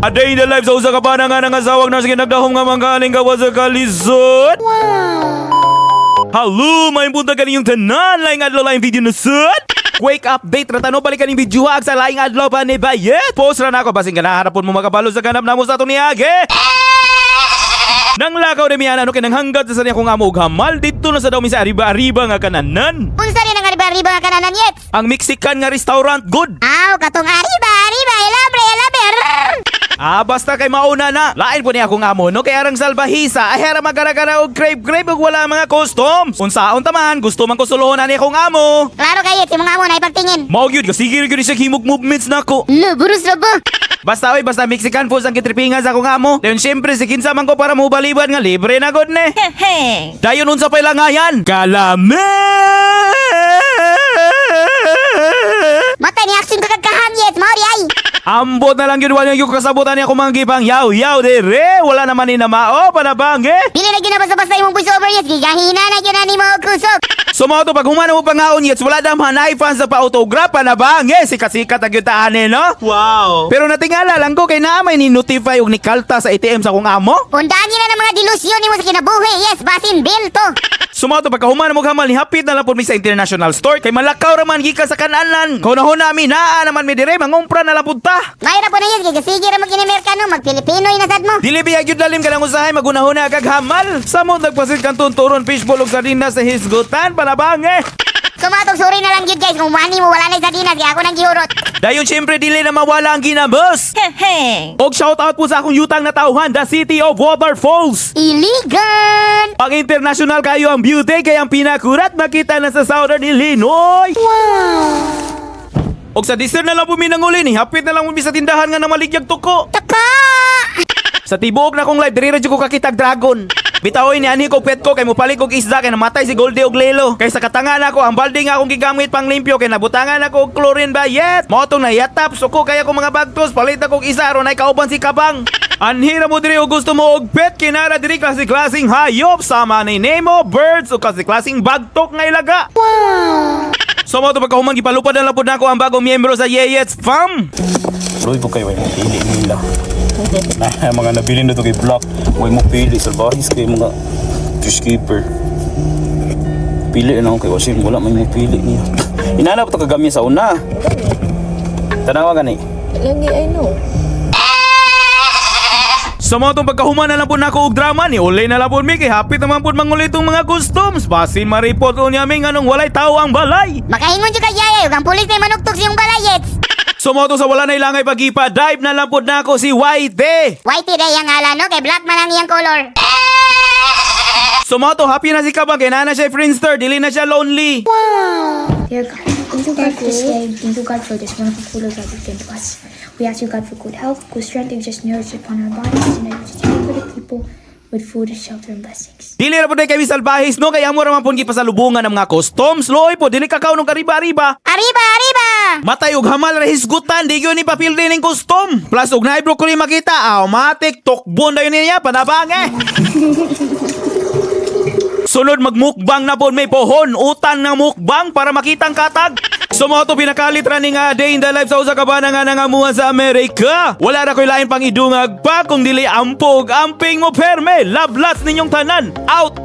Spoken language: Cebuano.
A day in the life sa usa ka bana nga nangasawag na sige nagdahom nga manggaling gawas sa kalisod. Hello, may buntag kaninyong tanan. Laing adlaw, laing video na sud. Wake update ra tano balikan ning video ag sa laing adlaw pa ni bayet. Post ra nako basin ganahan mo makabalo sa ganap namo sa atong niagi. Nang lakaw ni miana no kay nanghanggat sa niya kong amo og hamal didto na sa daw mi sa Ariba-Ariba nga kananan. Unsa rin ang Ariba-Ariba nga kananan, Yets? Ang Mexican nga restaurant good. Aw, katong arriba, arriba, elabre, elabre. Ah, basta kay mauna na. Lain po niya akong amo, no? Kay arang salbahisa, ay hara magara-gara og crave-crave og wala mga customs. Unsaon taman, gusto man ko suluhon ani akong amo. Klaro kay Yets, imong amo na ipagtingin. Mao gyud, sige gyud siya himog movements nako. Lo, burus ra ba? Basta oy, basta Mexican food ang gitripingan sa akong amo. Dayon syempre si kinsa man ko para mobaliban nga libre na gud ni. Dayon unsa pa'y langayan? Kalame! Matay ni action ka kagkahang, Yets, mao di ay. Ambot na lang yun, wala yung kasabutan niya akong mga gipang yaw yaw dire. Wala naman ni namao, panabang eh. Dili na gyud na basta-basta imong voice over, Yets, gigahina na gyud na nimo og kusog. So mga to, pag humana mo pangaon yet, wala dam hanay fans sa pa-autograph, panabang eh. Sikat-sikat ang gyud taan eh, no? Wow! Pero natingala lang ko kay naa may ni notify og ni kalta sa ATM sa akong amo. Pundaan na ng mga delusyon nimo sa kinabuhi, yes, basin bill to. Sumato pagkahuman mo hamal ni hapit na lang po mi sa international store kay malakaw ra man gikan sa kananan. Kaunahon nami naa naman mi dire mangumpra na lang pud ta. May ra po na, Yets, kay sige ra mo kini Amerikano, mag-Pilipino inasad mo. Dili biya gyud lalim kanang usahay magunahuna kag hamal. Samo nagpasit kanton turon fishball ug sardinas sa hisgutan palabang eh. Sumatog sorry na lang gyud guys kung wani mo wala na sa dinas kay ako nang gihurot. Dayon syempre dili na mawala ang ginabos. Og shout out po sa akong yutang na tauhan, the City of Waterfalls. Iligan. Pang international kayo ang beauty kay ang pinakurat makita na sa Southern Illinois. Og sa dessert na lang po minanguli ni hapit na lang mo sa tindahan nga namaligyag tuko. Taka! Sa tibuok na kong live diri ra jud ko kakitag dragon. Bitawoy ni ani ko pet ko kay mopalit og isda kay namatay si Goldie og Lelo. Kay sa katangan ako ang balde nga akong gigamit pang limpyo kay nabutangan ako og chlorine bayet. Mao tong nayatap suko kaya ko mga bagtos palit ako og isa aron ay kauban si Kabang. Anhira mo diri og gusto mo og pet kinara diri klase-klaseng hayop sama ni Nemo, birds ug klase-klaseng bagtok nga ilaga. So mao to pagkahuman gipalupad na lang pud nako ang bagong miyembro sa Yeyets Fam. Roy po kayo, way mo pili nila. Ay, mga nabili na to kay Black. Way mo pili, salbahis kay mga fish keeper. Pili na ako kay Wasim, wala may mo pili niya. Inanap to kagamya sa una. Tanawa gani. Lagi, I know. Sa mga itong pagkahuman na lang po nako og drama ni uli na lang po mi kay hapit naman po manguli itong mga customs. Basin maripot unya mi nganong walay tao ang balay. Makahingon jud kay yaya ug ang pulis na manugtog sa iyong balay, Yets. So mga to sa wala na ilangay pagipa, dive na lang po nako si Whitey. Whitey day ang ngalan no kay black man ang iyang color. So mga to happy na si Kabang kay naa na siya friendster, dili na siya lonely. Dear God, thank you, God, for this day. Thank you, God, for this wonderful food that you've given to us. We ask you, God, for good health, good strength, and just nourish upon our bodies, and that you just take for the people with food, shelter, and blessings. Dili ra po kay salbahis no kay amo ra man pud gipasalubungan ng mga customs. Loy po dili ka kaon og kariba-riba. Arriba, arriba! Matay og hamal ra hisgutan, di gyud ni papildi ning custom. Plus og naay broccoli makita, automatic tukbon dayon niya panabang eh. Sunod magmukbang na po may pohon, utan ng mukbang para makitang katag. So mga to pinakalit ra ni nga day in the life sa usa ka bana nga nangamuhan sa Amerika. Wala ra ko'y lain pang idungag pa kung dili ampog amping mo perme. Love lots ninyong tanan. Out.